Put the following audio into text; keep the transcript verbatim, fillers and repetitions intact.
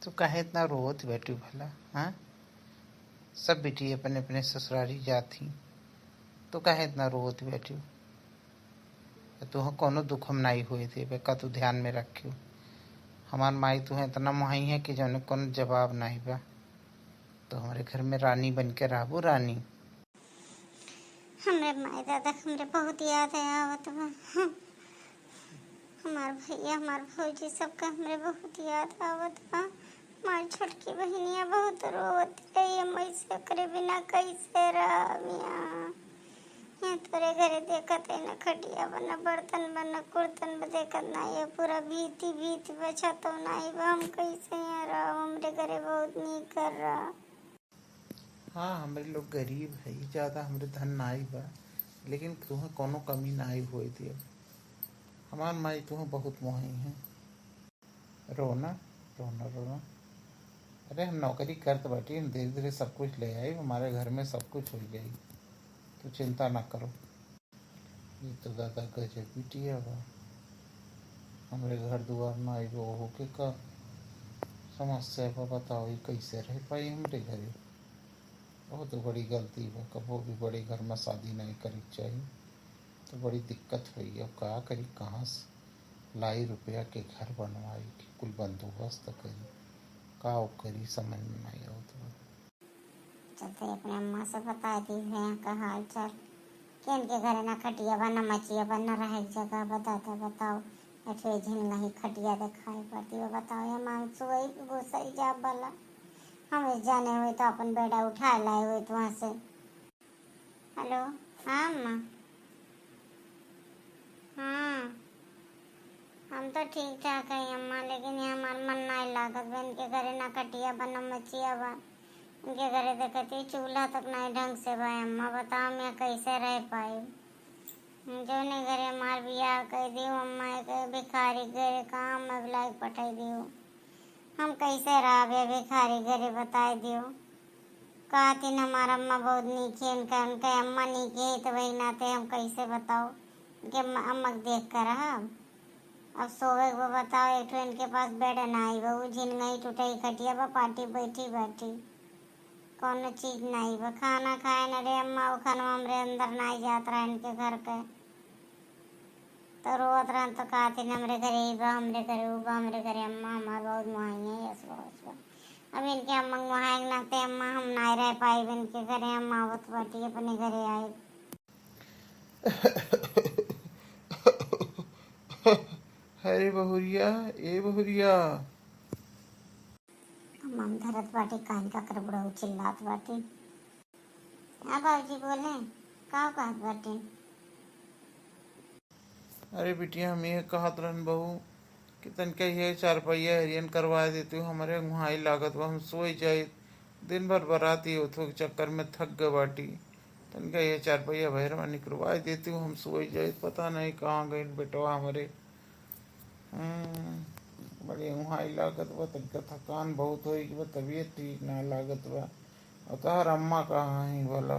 तू काहे इतना रोवत बैठू भला, हाँ? सब बिटिया अपने अपने ससुरारी जात ही, तू काहे इतना रोवत बैठू? तुहाँ कौनो दुख हम नाई होए देबे, का तू ध्यान में रखियो। हमार माई तुहाँ इतना मोहाई है कि जौने कौनो जवाब नाई बा। तो हमरे घर में रानी बन के रहबू, रानी। हमरे माई दादा के हमरे बहुत याद आवत बा। हमार भैया, हमार भौजी सबके हमरे बहुत याद आवत बा। हमार छोटकी बहिनिया बहुत रोवत रही, हम ऐसे ओकरे बिना कैसे रहब यहाँ। यहाँ तोरे घरे देखत है ना खटिया बा, ना बर्तन बा, ना कुर्तन बा, देखत ना ये पूरा भीती भीती बा, छतो नाई बा, हम कैसे यहाँ रहब? हमरे घरे बहुत नीक घर रहा। हाँ, हमरे लोग गरीब है, ज्यादा हमरे धन नाई बा, लेकिन तुहें कौनो कमी नाई होए दियब। हमार माई तुहें बहुत मोहाई है। रोना, रोना, रोना। अरे, हम नौकरी करत बाटी, हम धीरे धीरे सब कुछ ले आई, हमारे घर में सब कुछ हो जाई, तू चिंता ना करो। ये तो दादा गजब बिटिया बा। हमरे घर दुआर ना आइबो, ओहो के का समस्या बा, बताओ, ये कैसे रह पाई हमरे घरे? बहुत बड़ी गलती बा, कबो भी बड़े घर में शादी नहीं करे के चाही, तो बड़ी दिक्कत होई। अब का करी, कहाँ से लाई रुपया के घर बनवाई, कि कुल बंदोबस्त करी, का करी, समझ में नहीं आवत बा। चलते अपने अम्मा से बता दी है यहाँ का हाल चाल, कि इनके घरे ना खटिया बा, ना मचिया बा, ना रहे के जगह बा। दादा बताओ, एठे झिनगही खटिया देखाई पड़ती बा। बताओ, ये मांग सोई गुसई जा भला, हम इस जाने हुए तो अपन बेड़ा उठा लाए हुए तो वहाँ से। हेलो, हाँ अम्मा। हाँ, हम तो ठीक ठाक है अम्मा, लेकिन ये हमार मन नाई लागत बा। इनके घरे ना खटिया बा, ना मचिया बा। इनके घरे देखत ही चूल्हा तक नाई ढंग से बा। अम्मा, बताओ, हम यहाँ कैसे रह पाई? जौने घरे हमार बियाह कर दियो अम्मा, एक भिखारी घरे काम में लायक पठाई दियो। हम कैसे रहबे भिखारी घरे, बताई दियो। कहती न हमार अम्मा बहुत नीक है, इनका, उनके अम्मा नीक है, तो वही नाते हम कैसे बताओ, इनके अम्मा, अम्मा के देख कर रहब। अब सोवे के बताओ, एक ठो इनके पास बेड नाई बा, उ झिनगई टूटई खटिया बा, पाटी बैठी बैठी, कौनो चीज नाई बा। खाना खाए न रे अम्मा, उ खाना हमरे अंदर नाई जात रहा इनके घर के। तो रोवत रहन तो कहत ही, "हमरे घरे ई बा, हमरे घरे ऊ बा, हमरे घरे अम्मा हमार बहुत मोहाई है, ऐस बा, वैस बा।" अब इनके अम्मा के मोहाए के नाते अम्मा हम नाई रह पाइब इनके घरे, अम्मा आवत बाटी, अपने घरे आइब। अरे बहुरिया, ए बहुरिया। अम्मा हम धरत बाटी, कान का कर बुढ़ऊ चिल्लात बाटी। हाँ बाबूजी बोले, का कहत बाटी? अरे बिटिया, हम ये कहत रहन बहू कि तनिका ये चारपहिया हरियन करवा देती हो, हमरे उहाँ लागत बा, हम सोई जाई। दिन भर बराती होत हो के चक्कर में थक गए बाटी। तनिका ये चारपहिया भैरवा निकरवा देती हो, हम सोई जाई। पता नहीं कहाँ गइल बेटवा हमरे। हम्म, बड़ी उहाँ लागत बा, तनिका थकान बहुत होई कि बा, तबीयत ठीक ना लागत बा। और तोहर अम्मा कहाँ है भला?